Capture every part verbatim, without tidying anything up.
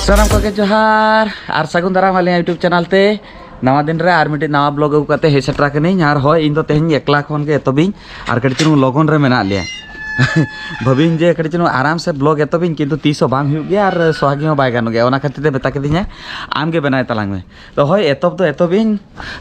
ᱥᱟᱱᱟᱢ ᱠᱚᱜᱮ ᱡᱚᱦᱟᱨ ᱟᱨ ᱥᱟᱹᱜᱩᱱ ᱫᱟᱨᱟᱢ ᱟᱹᱞᱤᱧᱟᱜ YouTube ᱪᱮᱱᱮᱞ ᱛᱮ᱾ ᱱᱟᱣᱟ ᱫᱤᱱ ᱨᱮ ᱟᱨ ᱢᱤᱫᱴᱤᱡ ᱱᱟᱣᱟ ᱵᱞᱚᱜ ᱟᱹᱜᱩ ᱠᱟᱛᱮ ᱦᱮᱡ ᱥᱮᱴᱮᱨ ᱟᱠᱟᱱᱟᱹᱧ᱾ ᱟᱨ ᱦᱳᱭ, ᱤᱧ ᱫᱚ ᱛᱮᱦᱮᱧ ᱮᱠᱞᱟ ᱠᱷᱚᱱ ᱜᱮ ᱮᱛᱚᱦᱚᱵᱤᱧ ᱟᱨ ᱠᱟᱹᱴᱤᱡ ᱪᱩᱞᱩᱝ ᱞᱚᱜᱚᱱ ᱨᱮ ᱢᱮᱱᱟᱜ ᱞᱮᱭᱟ᱾ ᱵᱷᱟᱹᱵᱤᱧ ᱡᱮ ᱠᱟᱹᱴᱤᱡ ᱪᱩᱞᱩᱝ ᱟᱨᱟᱢ ᱥᱮ ᱵᱞᱚᱜ ᱮᱛᱚᱦᱚᱵᱤᱧ, ᱠᱤᱱᱛᱩ ᱛᱤᱥ ᱦᱚᱸ ᱵᱟᱝ ᱦᱩᱭᱩᱜ ᱜᱮᱭᱟ ᱟᱨ ᱥᱚᱦᱟᱜᱤ ᱦᱚᱸ ᱵᱟᱭ ᱜᱟᱱᱚᱜ ᱜᱮᱭᱟ᱾ ᱚᱱᱟ ᱠᱷᱟᱹᱛᱤᱨ ᱛᱮ ᱢᱮᱛᱟ ᱠᱤᱫᱤᱧᱟᱭ, "ᱟᱢ ᱜᱮ ᱵᱮᱱᱟᱣ ᱛᱟᱞᱟᱝ ᱢᱮ᱾" ᱛᱚ ᱦᱳᱭ, ᱮᱛᱚᱦᱚᱵ ᱫᱚ ᱮᱛᱚᱦᱚᱵᱤᱧ᱾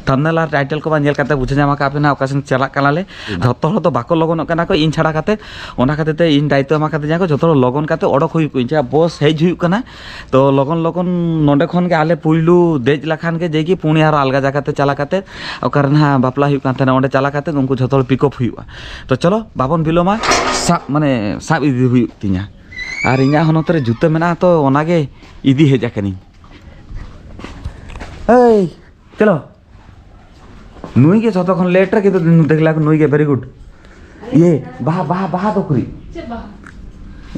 Thumbnail ᱟᱨ title ᱠᱚ ᱵᱟᱝ ᱧᱮᱞ ᱠᱟᱛᱮ ᱵᱩᱡᱷᱟᱹᱣ ᱧᱟᱢ ᱟᱠᱟᱫ ᱯᱮ ᱱᱟᱜ ᱚᱠᱟ ᱥᱮᱱ ᱪᱟᱞᱟᱜ ᱠᱟᱱᱟᱞᱮ᱾ ᱡᱷᱚᱛᱚ ᱦᱚᱲ ᱫᱚ ᱵᱟᱠᱚ ᱞᱚᱜᱚᱱᱚᱜ ᱠᱟᱱᱟ ᱠᱚ, ᱤᱧ ᱪᱷᱟᱲᱟ ᱠᱟᱛᱮ᱾ ᱚᱱᱟ ᱠᱷᱟᱹᱛᱤᱨ ᱛᱮ ᱤᱧ ᱫᱟᱭᱤᱛᱛᱚ ᱮᱢᱟ ᱠᱟᱫᱤᱧᱟ ᱠᱚ, ᱡᱷᱚᱛᱚ ᱦᱚᱲ ᱞᱚᱜᱚᱱ ᱠᱟᱛᱮ ᱚᱰᱚᱠ ᱦᱩᱭᱩᱜ ᱠᱚ᱾ ᱤᱧ ᱴᱷᱮᱱ ᱵᱚᱥ ᱦᱮᱡ ᱦᱩᱭᱩᱜ ᱠᱟᱱᱟ, ᱛᱚ ᱞᱚᱜᱚᱱ ᱞᱚᱜᱚᱱ ᱱᱚᱸᱰᱮ ᱠᱷᱚᱱ ᱜᱮ ᱟᱞᱮ ᱯᱩᱭᱞᱩ ᱫᱮᱡ ᱞᱮᱠᱷᱟᱱ ᱜᱮ ᱡᱮ ᱠᱤ ᱯᱩᱱᱭᱟ ᱟᱨᱚ ᱟᱞᱜᱟ ᱡᱟᱭᱜᱟ ᱛᱮ ᱪᱟᱞᱟᱣ ᱠᱟᱛᱮ, ᱚᱠᱟ ᱨᱮ ᱱᱟᱦᱟᱜ ᱵᱟᱯᱞᱟ ᱦᱩᱭᱩᱜ ᱠᱟᱱ ᱛᱟᱦᱮᱱᱟ, ᱚᱸᱰᱮ ᱪᱟᱞᱟᱣ ᱠᱟᱛᱮ ᱩᱱᱠᱩ ᱡᱷᱚᱛᱚ ᱦᱚᱲ pick up ᱦᱩᱭᱩᱜᱼᱟ᱾ ᱛᱚ ᱪᱚᱞᱚ, ᱵᱟᱵᱚᱱ ᱵᱤᱞᱚᱢᱟ, ᱥᱟᱵ, ᱢᱟᱱᱮ, ᱥᱟᱵ ᱤᱫᱤ ᱦᱩᱭᱩᱜ ᱛᱤᱧᱟ᱾ ᱟᱨ ᱤᱧᱟᱹᱜ ᱦᱚᱱᱚᱛ ᱨᱮ ᱡᱩᱛᱟᱹ ᱢᱮᱱᱟᱜᱼᱟ, ᱛᱚ ᱚᱱᱟᱜᱮ ᱤᱫᱤ ᱦᱮᱡ ᱟᱠᱟᱱᱟᱹᱧ᱾ ᱮᱭ, ᱪᱚᱞᱚ᱾ ᱱᱩᱭ ᱜᱮ ᱡᱷᱚᱛᱚ ᱠᱷᱚᱱ late ᱨᱮ, ᱠᱤᱱᱛᱩ ᱫᱮᱠᱷᱞᱟ ᱱᱩᱭ ᱜᱮ very good᱾ ᱤᱭᱮ, ᱵᱟᱦᱟ, ᱵᱟᱦᱟ, ᱵᱟᱦᱟ ᱫᱚ ᱠᱩᱨᱤ᱾ ᱪᱮᱫ ᱵᱟᱦᱟ?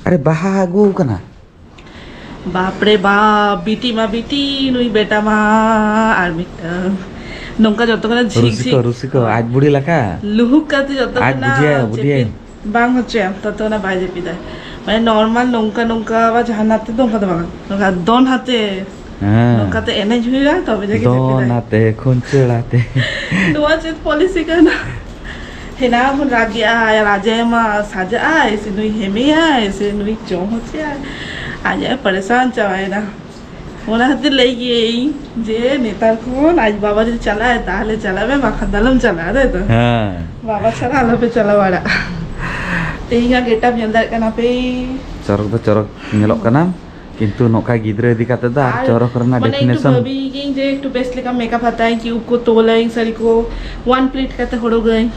ᱟᱨᱮ, ᱵᱟᱦᱟ ᱟᱹᱜᱩ ᱠᱟᱱᱟ᱾ ᱵᱟᱯ ᱨᱮ ᱵᱟᱯ, ᱵᱤᱴᱤ ᱢᱟ ᱵᱤᱴᱤ, ᱱᱩᱭ ᱵᱮᱴᱟ ᱢᱟ ᱟᱨ ᱢᱤᱫᱴᱟᱝ᱾ ᱱᱚᱝᱠᱟ ᱡᱚᱛᱚ ᱠᱷᱚᱱᱟᱜ ᱡᱷᱤᱠ ᱨᱩᱥᱤᱠᱚ, ᱡᱷᱤᱠ᱾ ᱨᱩᱥᱤᱠᱚ, ᱟᱡ ᱵᱩᱲᱤ ᱞᱮᱠᱟ᱾ ᱞᱩᱦᱩᱠ ᱠᱟᱛᱮ ᱡᱚᱛᱚ ᱟᱡ ᱠᱷᱚᱱᱟᱜ ᱵᱩᱡᱷᱟᱹᱣ, ᱵᱩᱡᱷᱟᱹᱣ᱾ ᱪᱮᱯᱮᱫ ᱵᱟᱝ ᱦᱚᱪᱚᱭᱟ, ᱛᱚᱛᱚ ᱚᱱᱟ ᱵᱟᱭ ᱡᱟᱹᱯᱤᱫᱟ᱾ ᱢᱟᱱᱮ normal ᱱᱚᱝᱠᱟ ᱱᱚᱝᱠᱟ ᱵᱟ ᱡᱟᱦᱟᱱᱟᱜ ᱛᱮᱫᱚ ᱚᱱᱠᱟ ᱫᱚ ᱵᱟᱝ᱾ ᱱᱚᱝᱠᱟ ᱫᱚᱱ ᱟᱛᱮ, ᱦᱮᱸ᱾ ᱱᱚᱝᱠᱟ ᱛᱮ ᱮᱱᱮᱡ ᱦᱩᱭᱩᱜᱼᱟ, ᱛᱚᱵᱮ ᱡᱟᱜᱮ ᱫᱚᱱ ᱡᱟᱹᱯᱤᱫᱟᱭ᱾ ᱟᱛᱮ, ᱠᱷᱩᱧᱪᱟᱹᱲ ᱟᱛᱮ᱾ ᱱᱚᱣᱟ ᱪᱮᱫ policy ᱠᱟᱱᱟ? ᱦᱮᱱᱟᱝ ᱠᱷᱚᱱ ᱨᱟᱜᱮᱜᱼᱟᱭ, ᱨᱟᱡᱮ ᱢᱟ ᱥᱟᱡᱟᱜᱼᱟᱭ, ᱥᱮ ᱱᱩᱭ ᱦᱮᱢᱮᱭᱟᱭ, ᱥᱮ ᱱᱩᱭ ᱡᱚᱢ ᱦᱚᱪᱚᱭᱟᱭ᱾ ᱟᱡ ᱮ ᱯᱟᱨᱮᱥᱟᱱ ᱪᱟᱵᱟᱭᱮᱱᱟ᱾ ᱚᱱᱟ ᱠᱷᱟᱹᱛᱤᱨ ᱞᱟᱹᱭ ᱜᱤᱭᱟᱹᱧ ᱡᱮ ᱱᱮᱛᱟᱨ ᱠᱷᱚᱱ ᱟᱡ ᱵᱟᱵᱟ ᱡᱩᱫᱤ ᱪᱟᱞᱟᱜᱼᱟᱭ, ᱛᱟᱦᱞᱮ ᱪᱟᱞᱟᱜ ᱢᱮ, ᱵᱟᱠᱷᱟᱱ ᱫᱚ ᱟᱞᱚᱢ ᱪᱟᱞᱟᱜᱼᱟ, ᱛᱟᱭ ᱛᱚ? ᱦᱮᱸ᱾ ᱵᱟᱵᱟ ᱪᱷᱟᱲᱟ ᱟᱞᱚᱯᱮ ᱪᱟᱞᱟᱣ ᱵᱟᱲᱟᱜᱼᱟ᱾ ᱛᱮᱦᱮᱧᱟᱜ getup ᱧᱮᱞ ᱫᱟᱲᱮᱭᱟᱜ ᱠᱟᱱᱟ ᱯᱮ᱾ ᱪᱚᱨᱚᱠ ᱫᱚ ᱪᱚᱨᱚᱠ ᱧᱮᱞᱚᱜ ᱠᱟᱱᱟ, ᱠᱤᱱᱛᱩ ᱱᱚᱝᱠᱟ ᱜᱤᱫᱽᱨᱟᱹ ᱤᱫᱤ ᱠᱟᱛᱮ ᱫᱚ ᱟᱨ ᱟᱨ ᱪᱚᱨᱚᱠ ᱨᱮᱱᱟᱜ ᱢᱟᱱᱮ ᱮᱠᱴᱩ definition᱾ ᱵᱷᱟᱹᱵᱤ ᱜᱤᱭᱟᱹᱧ ᱡᱮ ᱮᱠᱴᱩ ᱵᱮᱥ ᱞᱮᱠᱟ makeup ᱦᱟᱛᱟᱣ ᱟᱹᱧ, ᱠᱤ ᱩᱵ ᱠᱚ ᱛᱚᱞᱟᱹᱧ, ᱥᱟᱹᱲᱤ ᱠᱚ one plait ᱠᱟᱛᱮ ᱦᱚᱨᱚᱜᱟᱹᱧ᱾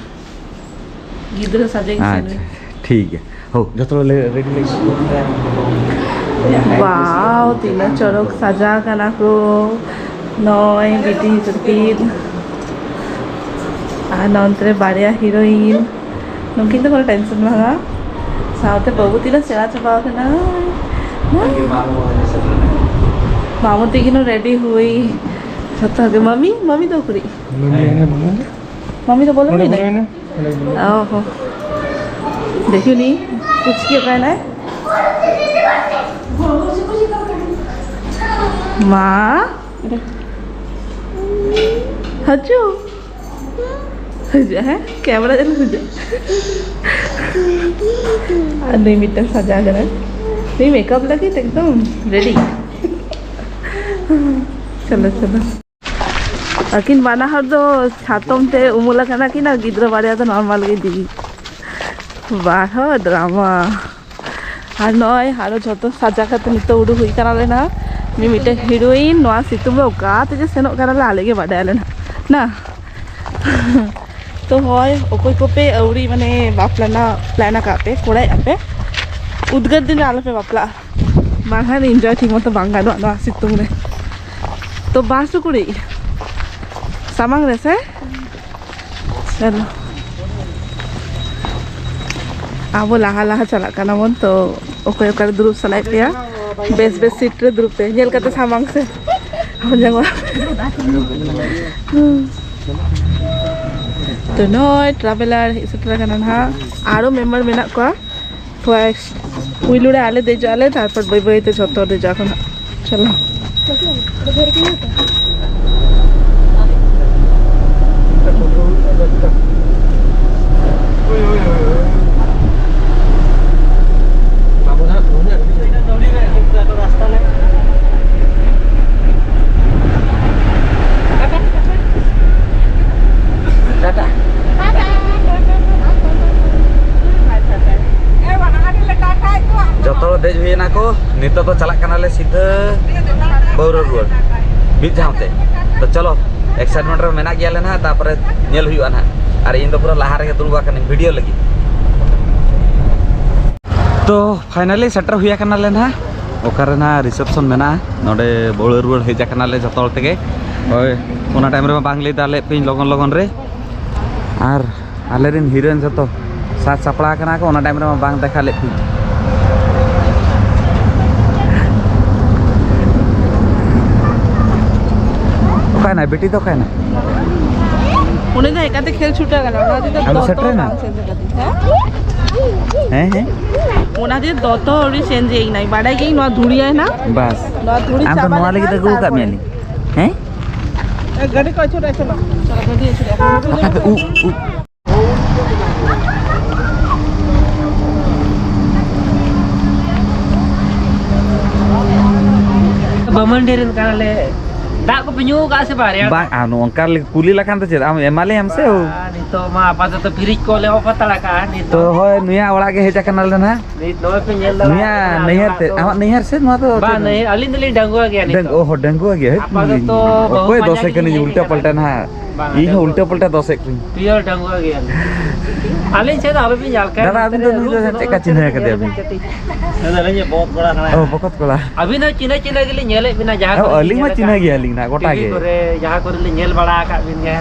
ᱜᱤᱫᱽᱨᱟᱹ ᱥᱟᱡᱟᱧ ᱥᱮ ᱟᱪᱪᱷᱟ, ᱱᱩᱭ᱾ ᱴᱷᱤᱠ ᱜᱮᱭᱟ᱾ ᱦᱳ, ᱡᱚᱛᱚ ᱦᱚᱲ ᱞᱮ ready ᱞᱮ᱾ Wow, ᱛᱤᱱᱟᱹᱜ ᱪᱚᱨᱚᱠ ᱥᱟᱡᱟᱣ ᱠᱟᱱᱟ ᱠᱚ᱾ ᱱᱚᱜᱼᱚᱭ ᱵᱤᱴᱤ ᱛᱟᱹᱠᱤᱱ᱾ ᱟᱨ ᱱᱚᱱᱛᱮ ᱨᱮ ᱵᱟᱨᱭᱟ heroine᱾ ᱱᱩᱠᱤᱱ ᱫᱚ ᱠᱳᱱᱳ tension ᱵᱟᱝᱟ᱾ ᱥᱟᱶᱛᱮ ᱵᱟᱹᱵᱩ ᱛᱤᱱᱟᱹᱜ ᱥᱮᱬᱟ ᱪᱟᱵᱟ ᱟᱠᱟᱱᱟ᱾ ᱢᱟᱢᱩ ᱛᱤᱠᱤᱱ ᱦᱚᱸ ready ᱦᱩᱭ᱾ ᱡᱷᱚᱛᱚ ᱜᱮ᱾ ᱢᱟᱢᱤ, ᱢᱟᱢᱤ ᱫᱚ ᱩᱠᱩᱨᱤᱡ? ᱢᱟᱢᱤ ᱦᱮᱱᱟᱭ, ᱢᱟᱢᱩ᱾ ᱢᱟᱢᱤ ᱫᱚ ᱵᱚᱞᱚ ᱱᱚᱰᱮ ᱦᱩᱭᱱᱟ? ᱵᱚᱞᱚᱭᱮᱱᱟ᱾ ᱚ ᱦᱚᱸ᱾ ᱫᱮᱠᱷᱤᱣ ᱱᱤ, ᱠᱩᱪᱠᱤ ᱚᱠᱟᱭᱮᱱᱟᱭ? ᱢᱟ ᱦᱤᱡᱩᱜ, ᱦᱤᱡᱩᱜ, ᱦᱮᱸ, ᱠᱮᱢᱮᱨᱟ ᱡᱮᱱ ᱦᱤᱡᱩᱜ᱾ ᱟᱨ ᱱᱩᱭ ᱢᱤᱫᱴᱟᱝ ᱥᱟᱡᱟᱣ ᱠᱟᱱᱟᱭ, ᱱᱩᱭ ᱢᱮᱠᱟᱯ ᱞᱟᱹᱜᱤᱫ ᱮᱠᱫᱚᱢ ᱨᱮᱰᱤ᱾ ᱪᱚᱞᱚ, ᱪᱚᱞᱚ᱾ ᱟᱹᱠᱤᱱ ᱵᱟᱱᱟ ᱦᱚᱲ ᱫᱚ ᱪᱟᱛᱚᱢ ᱛᱮ ᱩᱢᱩᱞ ᱟᱠᱟᱱᱟ ᱠᱤᱱ, ᱟᱨ ᱜᱤᱫᱽᱨᱟᱹ ᱵᱟᱨᱭᱟ ᱫᱚ ᱱᱚᱨᱢᱟᱞ ᱜᱮ ᱫᱤᱫᱤ᱾ ᱵᱟᱨ ᱦᱚᱲ ᱰᱨᱟᱢᱟ᱾ ᱟᱨ ᱱᱚᱜᱼᱚᱭ ᱟᱨᱚ ᱡᱷᱚᱛᱚ ᱥᱟᱡᱟ ᱠᱟᱛᱮ ᱱᱤᱛᱚᱜ ᱩᱰᱩᱠ ᱦᱩᱭ ᱠᱟᱱᱟ ᱞᱮ ᱱᱟᱦᱟᱜ᱾ ᱢᱤ ᱢᱤᱫᱴᱮᱱ ᱦᱤᱨᱳᱭᱤᱱ ᱱᱚᱣᱟ ᱥᱤᱛᱩᱝ ᱨᱮ ᱚᱠᱟ ᱛᱮᱡᱮ ᱥᱮᱱᱚᱜ ᱠᱟᱱᱟ ᱞᱮ, ᱟᱞᱮ ᱜᱮ ᱵᱟᱰᱟᱭᱟᱞᱮ ᱱᱟᱦᱟᱜ ᱱᱟ᱾ ᱛᱚ ᱦᱳᱭ, ᱚᱠᱚᱭ ᱠᱚᱯᱮ ᱟᱹᱣᱲᱤ ᱢᱟᱱᱮ ᱵᱟᱯᱞᱟ ᱨᱮᱱᱟᱜ ᱯᱞᱮᱱ ᱟᱠᱟᱫ ᱯᱮ, ᱠᱚᱨᱟᱭᱮᱫᱼᱟ ᱯᱮ, ᱩᱫᱽᱜᱟᱹᱨ ᱫᱤᱱ ᱨᱮ ᱟᱞᱚᱯᱮ ᱵᱟᱯᱞᱟᱜᱼᱟ, ᱵᱟᱝᱠᱷᱟᱱ ᱤᱱᱡᱚᱭ ᱴᱷᱤᱠ ᱢᱚᱛᱚ ᱵᱟᱝ ᱜᱟᱱᱚᱜᱼᱟ ᱱᱚᱣᱟ ᱥᱤᱛᱩᱝ ᱨᱮ᱾ ᱛᱚ ᱵᱟᱥ ᱠᱩᱲᱤ ᱥᱟᱢᱟᱝ ᱨᱮ ᱥᱮ ᱪᱚᱞᱚ᱾ ᱟᱵᱚ ᱞᱟᱦᱟ ᱞᱟᱦᱟ ᱪᱟᱞᱟᱜ ᱠᱟᱱᱟ ᱵᱚᱱ, ᱛᱚ ᱚᱠᱚᱭ ᱚᱠᱟᱨᱮ ᱫᱩᱲᱩᱵ ᱥᱟᱱᱟᱭᱮᱫ ᱯᱮᱭᱟ, ᱵᱮᱥ ᱵᱮᱥ ᱥᱤᱴ ᱨᱮ ᱫᱩᱲᱩᱵ ᱯᱮ, ᱧᱮᱞ ᱠᱟᱛᱮ ᱥᱟᱢᱟᱝ ᱥᱮ᱾ ᱟᱵᱚ ᱡᱟᱸᱜᱟ᱾ ᱛᱚ ᱱᱚᱜᱼᱚᱭ ᱴᱨᱟᱵᱷᱮᱞᱟᱨ ᱦᱮᱡ ᱥᱮᱴᱮᱨ ᱟᱠᱟᱱᱟ ᱱᱟᱦᱟᱜ, ᱟᱨᱚ ᱢᱮᱢᱵᱟᱨ ᱢᱮᱱᱟᱜ ᱠᱚᱣᱟ᱾ ᱯᱷᱟᱨᱥᱴ ᱯᱩᱭᱞᱩ ᱨᱮ ᱟᱞᱮ ᱫᱮᱡᱚᱜ ᱟᱞᱮ, ᱛᱟᱨᱯᱚᱨ ᱵᱟᱹᱭ ᱵᱟᱹᱭ ᱛᱮ ᱡᱷᱚᱛᱚ ᱫᱮᱡᱚᱜ ᱟᱠᱚ ᱱᱟᱦᱟᱜ᱾ ᱪᱚᱞᱚ᱾ ᱴᱟᱴᱟ᱾ ᱡᱚᱛᱚ ᱦᱚᱲ ᱫᱮᱡ ᱦᱩᱭᱮᱱᱟ ᱠᱚ, ᱱᱤᱛᱚᱜ ᱫᱚ ᱪᱟᱞᱟᱜ ᱠᱟᱱᱟᱞᱮ ᱥᱤᱫᱷᱟᱹ ᱵᱟᱹᱣᱨᱟᱹ ᱨᱩᱣᱟᱹᱲ ᱢᱤᱫ ᱫᱷᱟᱣ ᱛᱮ᱾ ᱛᱚ ᱪᱚᱞᱚ, ᱮᱠᱥᱟᱭᱤᱴᱢᱮᱱᱴ ᱨᱮ ᱢᱮᱱᱟᱜ ᱜᱮᱭᱟᱞᱮ ᱱᱟᱦᱟᱜ, ᱛᱟᱨᱯᱚᱨᱮ ᱧᱮᱞ ᱦᱩᱭᱩᱜᱼᱟ ᱱᱟᱦᱟᱜ᱾ ᱟᱨ ᱤᱧ ᱫᱚ ᱯᱩᱨᱟᱹ ᱞᱟᱦᱟ ᱨᱮᱜᱮ ᱫᱩᱲᱩᱵ ᱟᱠᱟᱱᱟᱹᱧ ᱵᱷᱤᱰᱤᱭᱳ ᱞᱟᱹᱜᱤᱫ᱾ ᱛᱚ ᱯᱷᱟᱭᱱᱟᱞᱤ ᱥᱮᱴᱮᱨ ᱦᱩᱭ ᱟᱠᱟᱱᱟᱞᱮ ᱱᱟᱦᱟᱜ, ᱚᱠᱟᱨᱮ ᱱᱟᱦᱟᱜ ᱨᱤᱥᱮᱯᱥᱚᱱ ᱢᱮᱱᱟᱜᱼᱟ ᱱᱚᱰᱮ ᱵᱟᱹᱣᱲᱟᱹ ᱨᱩᱣᱟᱹᱲ ᱦᱮᱡ ᱟᱠᱟᱱᱟᱞᱮ ᱡᱚᱛᱚ ᱦᱚᱲ ᱛᱮᱜᱮ᱾ ᱦᱳᱭ, ᱚᱱᱟ ᱴᱟᱭᱤᱢ ᱨᱮᱢᱟ ᱵᱟᱝ ᱞᱟᱹᱭ ᱫᱟᱲᱮᱭᱟᱜ ᱯᱮ ᱞᱚᱜᱚᱱ ᱞᱚᱜᱚᱱ ᱨᱮ᱾ ᱟᱨ ᱟᱞᱮᱨᱮᱱ ᱦᱤᱨᱳᱭᱤᱱ ᱡᱚᱛᱚ ᱥᱟᱡᱽ ᱥᱟᱯᱲᱟᱣ ᱠᱟᱱᱟ ᱠᱚ, ᱚᱱᱟ ᱴᱟᱭᱤᱢ ᱨᱮᱢᱟ ᱵᱟᱝ ᱫᱮᱠᱷᱟ ᱞᱮᱫ ᱠᱤᱱ᱾ ᱚᱠᱟᱭᱮᱱᱟᱭ ᱵᱤᱴᱤ ᱫᱚ, ᱚᱠᱟᱭᱮᱱᱟᱭ? ᱩᱱᱤ ᱫᱚ ᱦᱮᱡ ᱠᱟᱛᱮ ᱠᱷᱮᱞ ᱪᱷᱩᱴᱟᱹᱣ ᱠᱟᱱᱟ, ᱚᱱᱟ ᱦᱚᱛᱮᱡ ᱛᱮ ᱟᱫᱚ ᱛᱚ, ᱛᱚ ᱥᱮᱴᱮᱨᱮᱱᱟ? ᱵᱟᱝ ᱥᱮᱴᱮᱨ ᱠᱟᱫᱮ, ᱦᱮᱸ? ᱦᱮᱸ, ᱦᱮᱸ᱾ ᱚᱱᱟ ᱫᱤᱱ ᱫᱚᱛᱚ ᱟᱹᱣᱨᱤ change ᱮᱱᱟᱭ, ᱵᱟᱰᱟᱭ ᱜᱮᱭᱟᱹᱧ ᱱᱚᱣᱟ ᱫᱷᱩᱲᱤ ᱟᱭ ᱱᱟ᱾ ᱵᱟᱥ᱾ ᱱᱚᱣᱟ ᱫᱷᱩᱲᱤ ᱟᱢ ᱫᱚ ᱪᱟᱵᱟ ᱱᱚᱣᱟ ᱞᱟᱹᱜᱤᱫ ᱞᱮᱠᱷᱟᱱ ᱟᱹᱜᱩ ᱟᱠᱟᱫ ᱛᱟᱨᱯᱚᱨᱮ᱾ ᱢᱮᱭᱟ ᱞᱤᱧ᱾ ᱦᱮᱸ? ᱮ, ᱜᱟᱹᱰᱤ ᱠᱚ ᱟᱹᱪᱩᱨᱟ, ᱪᱚᱞᱚ᱾ ᱪᱚᱞᱚ, ᱜᱟᱹᱰᱤ ᱟᱹᱪᱩᱨᱟ᱾ ᱟᱯᱮ ᱩᱵ, ᱩᱵ᱾ ᱵᱟᱹᱢᱟᱹᱱᱰᱤ ᱨᱮᱱ ᱠᱟᱱᱟᱞᱮ᱾ ᱫᱟᱜ ᱠᱚᱯᱮ ᱧᱩ ᱟᱠᱟᱫᱼᱟ ᱥᱮ ᱵᱟᱝ? ᱨᱮᱭᱟᱲ ᱵᱟᱝ, ᱟᱨ ᱱᱚᱝᱠᱟ ᱞᱮ ᱠᱩᱞᱤ ᱞᱮᱠᱷᱟᱱ ᱫᱚ ᱪᱮᱫ? ᱟᱢ ᱮᱢᱟᱞᱮᱭᱟᱢ ᱥᱮ? ᱵᱟᱝ, ᱱᱤᱛᱚᱜ ᱢᱟ ᱟᱯᱟᱛᱚᱛᱚ fridge ᱠᱚᱞᱮ off ᱦᱟᱛᱟᱲ ᱠᱟᱜᱼᱟ ᱱᱤᱛᱚᱜ᱾ ᱛᱚ ᱦᱳᱭ, ᱱᱩᱭᱟᱜ ᱚᱲᱟᱜ ᱜᱮ ᱦᱮᱡ ᱟᱠᱟᱱᱟᱞᱮ ᱱᱟᱦᱟᱜ᱾ ᱱᱤᱛ ᱱᱚᱜᱼᱚᱭ ᱯᱮ ᱧᱮᱞ ᱫᱟᱲᱮᱭᱟᱜ ᱱᱩᱭᱟᱜ ᱠᱟᱱᱟ, ᱱᱟᱹᱭᱦᱟᱹᱨ ᱟᱞᱮ ᱛᱮ, ᱚᱲᱟᱜ ᱫᱚ ᱟᱢᱟᱜ ᱱᱟᱹᱭᱦᱟᱹᱨ ᱥᱮ ᱱᱚᱣᱟ ᱫᱚ ᱵᱟᱝ, ᱪᱮᱫ? ᱱᱟᱹᱭᱦᱟᱹᱨ, ᱟᱹᱞᱤᱧ ᱫᱚᱞᱤᱧ ᱰᱟᱺᱜᱩᱣᱟᱹ ᱜᱮᱭᱟ ᱰᱟᱹᱝ-, ᱱᱤᱛᱚᱜ᱾ ᱚ ᱦᱚᱸ, ᱰᱟᱺᱜᱩᱣᱟᱹ ᱜᱮᱭᱟ᱾ ᱟᱯᱟᱛᱚᱛᱚ ᱵᱟᱹᱦᱩ ᱚᱠᱚᱭ ᱯᱟᱸᱡᱟ ᱫᱚᱥᱮ ᱜᱮᱞᱤᱧ ᱠᱟᱹᱱᱟᱹᱧ? ᱧᱮᱞ ᱩᱞᱴᱟᱹ ᱠᱟᱱᱟ᱾ ᱯᱟᱞᱴᱟ ᱱᱟᱦᱟᱜ᱾ ᱵᱟᱝ, ᱤᱧ ᱦᱚᱸ ᱰᱟᱺᱜᱩᱣᱟᱹ᱾ ᱩᱞᱴᱟᱹ ᱯᱟᱞᱴᱟ ᱫᱚᱥᱮᱫ ᱠᱚᱧ᱾ Pure ᱰᱟᱺᱜᱩᱣᱟᱹ ᱜᱮᱭᱟᱞᱤᱧ᱾ ᱟᱹᱞᱤᱧ ᱥᱮᱫ ᱫᱚ ᱟᱞᱚᱵᱤᱱ ᱧᱮᱞ ᱠᱟᱭᱟ, ᱫᱟᱫᱟ, ᱱᱚᱛᱮ ᱟᱹᱵᱤᱱ ᱫᱚ ᱨᱮ ᱱᱩᱭ ᱫᱚ ᱨᱩᱢ ᱪᱮᱫ ᱞᱮᱠᱟ ᱠᱚᱨᱮ ᱪᱤᱱᱦᱟᱹ ᱠᱟᱫᱮᱭᱟ ᱵᱤᱱ? ᱠᱟᱹᱴᱤᱡ᱾ ᱟᱹᱞᱤᱧ ᱵᱚᱦᱚᱛ ᱵᱚᱲᱟ ᱠᱟᱱᱟ᱾ ᱚ, ᱵᱚᱠᱚᱛ ᱠᱚᱲᱟ᱾ ᱟᱹᱵᱤᱱ ᱦᱚᱸ ᱪᱤᱱᱦᱟᱹ ᱪᱤᱱᱦᱟᱹ ᱜᱮᱞᱤᱧ ᱧᱮᱞᱮᱫ ᱵᱤᱱᱟ, ᱡᱟᱦᱟᱸ ᱚ, ᱠᱚᱨᱮ ᱞᱤᱧ ᱟᱹᱞᱤᱧ ᱢᱟ ᱧᱮᱞ ᱪᱤᱱᱦᱟᱹ ᱟᱠᱟᱫ ᱜᱮᱭᱟᱞᱤᱧ ᱱᱟᱦᱟᱜ, ᱜᱚᱴᱟ TV ᱜᱮ᱾ ᱠᱚᱨᱮ, ᱡᱟᱦᱟᱸ ᱠᱚᱨᱮ ᱞᱤᱧ ᱧᱮᱞ ᱵᱟᱲᱟ ᱟᱠᱟᱫ ᱵᱤᱱ ᱜᱮ᱾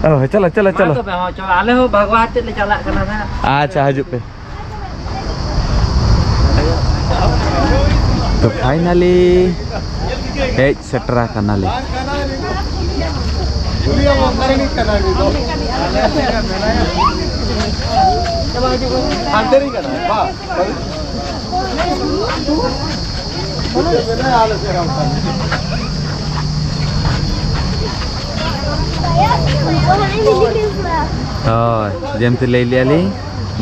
ᱚ, ᱪᱚᱞᱚ, ᱪᱚᱞᱚ, ᱢᱟ ᱪᱚᱞᱚ᱾ ᱛᱚᱵᱮ, ᱦᱚᱸ, ᱪᱚᱞᱚ, ᱟᱞᱮ ᱦᱚᱸ ᱵᱷᱟᱜᱽᱣᱟᱱ ᱟᱛᱮᱫ ᱞᱮ ᱪᱟᱞᱟᱜ ᱠᱟᱱᱟ ᱱᱟᱦᱟᱜ᱾ ᱟᱪᱪᱷᱟ, ᱦᱤᱡᱩᱜ ᱯᱮ᱾ ᱛᱚ, finally ᱦᱮᱡ ᱥᱮᱴᱮᱨ ᱟᱠᱟᱱᱟᱞᱮ᱾ ᱦᱟᱱᱛᱮ ᱨᱮ ᱠᱟᱱᱟ, ᱵᱟ᱾ ᱦᱳᱭ, ᱡᱮᱢᱛᱤ ᱞᱟᱹᱭ ᱞᱮᱜᱼᱟ ᱞᱤᱧ,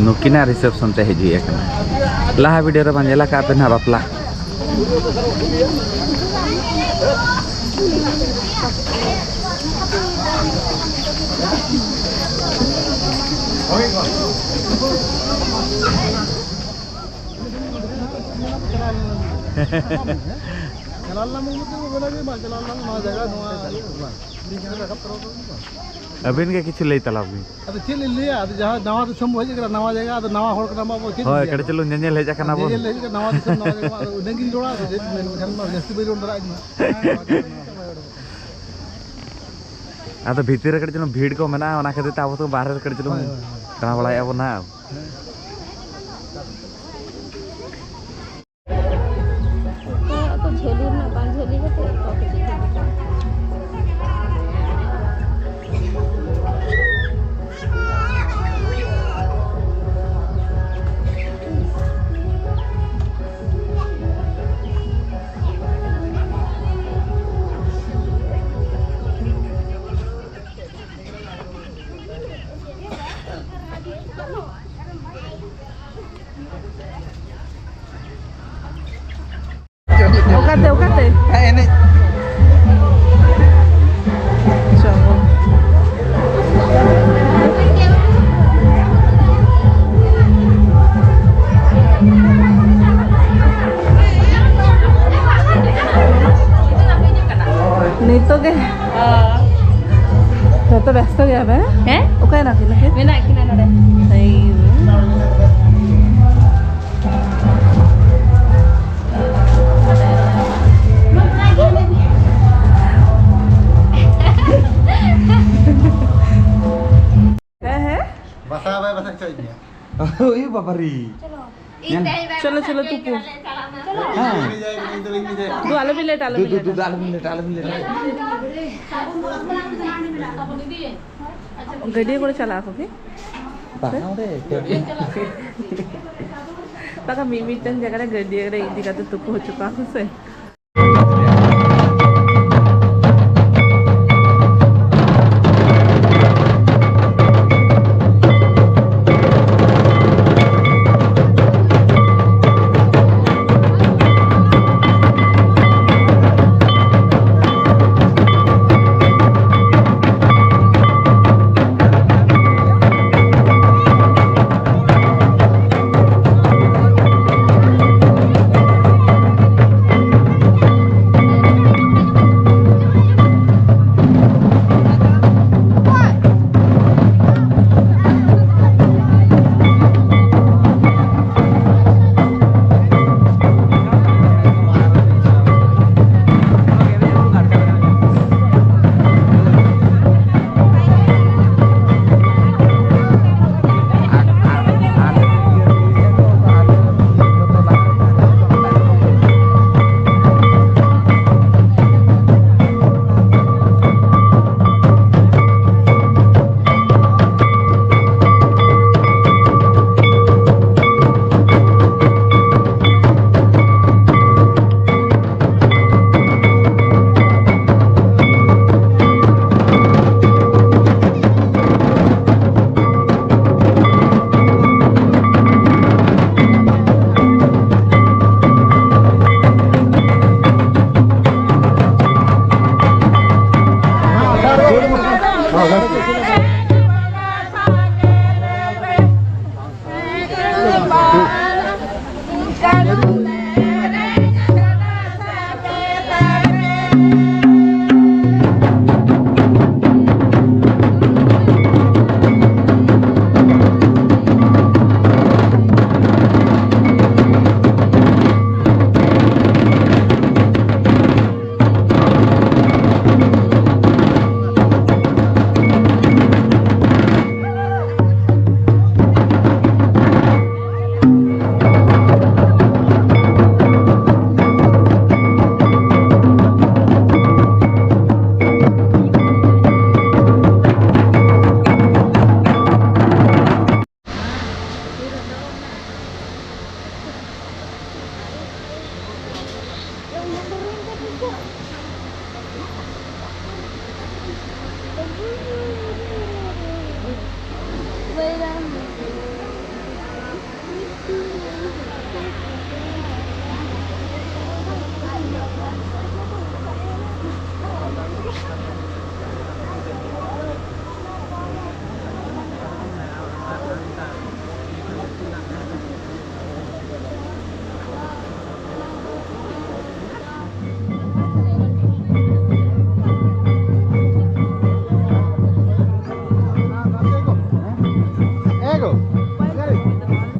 ᱱᱩᱠᱤᱱᱟᱜ reception ᱛᱮ ᱦᱮᱡ ᱦᱩᱭ ᱟᱠᱟᱱᱟ᱾ ᱞᱟᱦᱟ video ᱨᱮ ᱵᱟᱝ ᱧᱮᱞ ᱟᱠᱟᱫ ᱯᱮ ᱱᱟᱦᱟᱜ ᱵᱟᱯᱞᱟ᱾ ᱪᱟᱞᱟᱣ ᱞᱮᱱᱟ ᱢᱩᱠᱩᱴᱢᱩᱱᱤᱯᱩᱨ ᱵᱟᱞᱟ ᱜᱮ ᱵᱟᱝ ᱪᱟᱞᱟᱣ ᱞᱮᱱᱟ, ᱱᱚᱣᱟ ᱡᱟᱭᱜᱟ, ᱱᱚᱣᱟ ᱤᱭᱟᱹ ᱠᱟᱱᱟ, ᱨᱟᱠᱟᱵ ᱛᱚᱨᱟ ᱠᱚ ᱵᱟᱝ᱾ ᱟᱹᱵᱤᱱ ᱜᱮ ᱠᱤᱪᱷᱩ ᱞᱟᱹᱭ ᱛᱟᱞᱟᱝ ᱵᱤᱱ᱾ ᱟᱫᱚ ᱪᱮᱫ ᱞᱤᱧ ᱞᱟᱹᱭᱟ, ᱟᱫᱚ ᱡᱟᱦᱟᱸ ᱱᱟᱣᱟ ᱫᱤᱥᱚᱢ ᱵᱚ ᱦᱮᱡ ᱟᱠᱟᱱᱟ, ᱱᱟᱣᱟ ᱡᱟᱭᱜᱟ, ᱟᱫᱚ ᱱᱟᱣᱟ ᱦᱚᱲ ᱠᱟᱱᱟ ᱵᱚ, ᱟᱵᱚ ᱪᱮᱫ ᱦᱳᱭ, ᱞᱤᱧ ᱞᱟᱹᱭᱟ? ᱠᱟᱹᱴᱤᱡ ᱪᱩᱞᱩᱝ ᱧᱮᱧᱮᱞ ᱦᱮᱡ ᱟᱠᱟᱱᱟ ᱵᱚᱱ᱾ ᱧᱮᱧᱮᱞ ᱦᱮᱡ ᱟᱠᱟᱱᱟ, ᱱᱟᱣᱟ ᱫᱤᱥᱚᱢ, ᱱᱟᱣᱟ ᱡᱟᱭᱜᱟ, ᱟᱫᱚ ᱤᱱᱟᱹᱜᱤᱧ ᱨᱚᱲᱟ, ᱟᱫᱚ ᱪᱮᱫ ᱢᱮᱱ, ᱢᱮᱱᱠᱷᱟᱱ ᱢᱟ ᱡᱟᱹᱥᱛᱤ ᱵᱟᱹᱧ ᱨᱚᱲ ᱫᱟᱲᱮᱭᱟᱜ ᱠᱟᱱᱟ᱾ ᱟᱫᱚ ᱵᱷᱤᱛᱤᱨ ᱨᱮ ᱠᱟᱹᱴᱤᱡ ᱪᱩᱞᱩᱝ ᱵᱷᱤᱲ ᱠᱚ ᱢᱮᱱᱟᱜᱼᱟ, ᱚᱱᱟ ᱠᱷᱟᱹᱛᱤᱨ ᱛᱮ ᱟᱵᱚ ᱫᱚ ᱵᱟᱦᱨᱮ ᱨᱮ ᱠᱟᱹᱴᱤᱡ ᱪᱩᱞᱩᱝ ᱦᱳᱭ, ᱦᱳᱭ, ᱦᱳᱭ᱾ ᱫᱟᱬᱟ ᱵᱟᱲᱟᱭᱮᱫᱼᱟ ᱵᱚᱱ ᱱᱟᱦᱟᱜ᱾ ᱚᱠᱚᱭᱟᱜ ᱛᱚ ᱡᱷᱟᱹᱞᱤ ᱨᱮᱱᱟᱜ ᱵᱟᱝ ᱡᱷᱟᱹᱞᱤ ᱠᱟᱛᱮ ᱚᱠᱚᱭ ᱠᱚ ᱤᱫᱤ ᱠᱮᱫᱟ? ᱚᱠᱟᱛᱮ, ᱚᱠᱟᱛᱮ? ᱦᱮᱸ, ᱮᱱᱮᱡ᱾ ᱪᱚᱞᱚ᱾ ᱱᱤᱛᱚᱜ ᱜᱮ ᱡᱚᱛᱚ ᱵᱮᱥᱛᱚ ᱜᱮᱭᱟ ᱯᱮ? ᱦᱮᱸ? ᱚᱠᱟᱭ ᱱᱟᱯᱮ ᱱᱟᱠᱤ? ᱢᱮᱱᱟᱜ ᱠᱤᱱᱟ ᱱᱚᱰᱮ᱾ ᱮᱭ᱾ ᱦᱮᱸ, ᱦᱮᱸ᱾ ᱵᱟᱥᱟ ᱵᱟᱭ ᱵᱟᱥᱟ ᱦᱚᱪᱚᱭᱮᱫ ᱢᱮᱭᱟ᱾ ᱳᱭ ᱵᱟᱵᱟᱨᱤ᱾ ᱧᱮᱞ᱾ ᱪᱚᱞᱚ, ᱪᱚᱞᱚ, ᱛᱩᱯᱩ᱾ ᱦᱮᱸ᱾ ᱫᱩ, ᱟᱞᱚ ᱵᱤᱱ ᱞᱮᱴᱟ, ᱟᱞᱚ ᱫᱩ, ᱵᱤᱱ ᱫᱩ, ᱞᱮᱴᱟ᱾ ᱫᱩ, ᱟᱞᱚ ᱵᱤᱱ ᱞᱮᱴᱟ, ᱟᱞᱚ ᱵᱤᱱ ᱞᱮᱴᱟ᱾ ᱜᱟᱹᱰᱭᱟᱹ ᱠᱚᱨᱮ ᱪᱟᱞᱟᱜ ᱟᱠᱚ ᱠᱤ? ᱵᱟᱝᱟ, ᱚᱸᱰᱮ ᱵᱟᱠᱷᱟᱱ ᱢᱤᱫ ᱢᱤᱫᱴᱮᱱ ᱡᱟᱭᱜᱟ ᱨᱮ ᱜᱟᱹᱰᱭᱟᱹ ᱨᱮ ᱤᱫᱤ ᱠᱟᱛᱮ ᱛᱩᱯᱩ ᱦᱚᱪᱚ ᱠᱚᱣᱟ ᱠᱚ ᱥᱮ᱾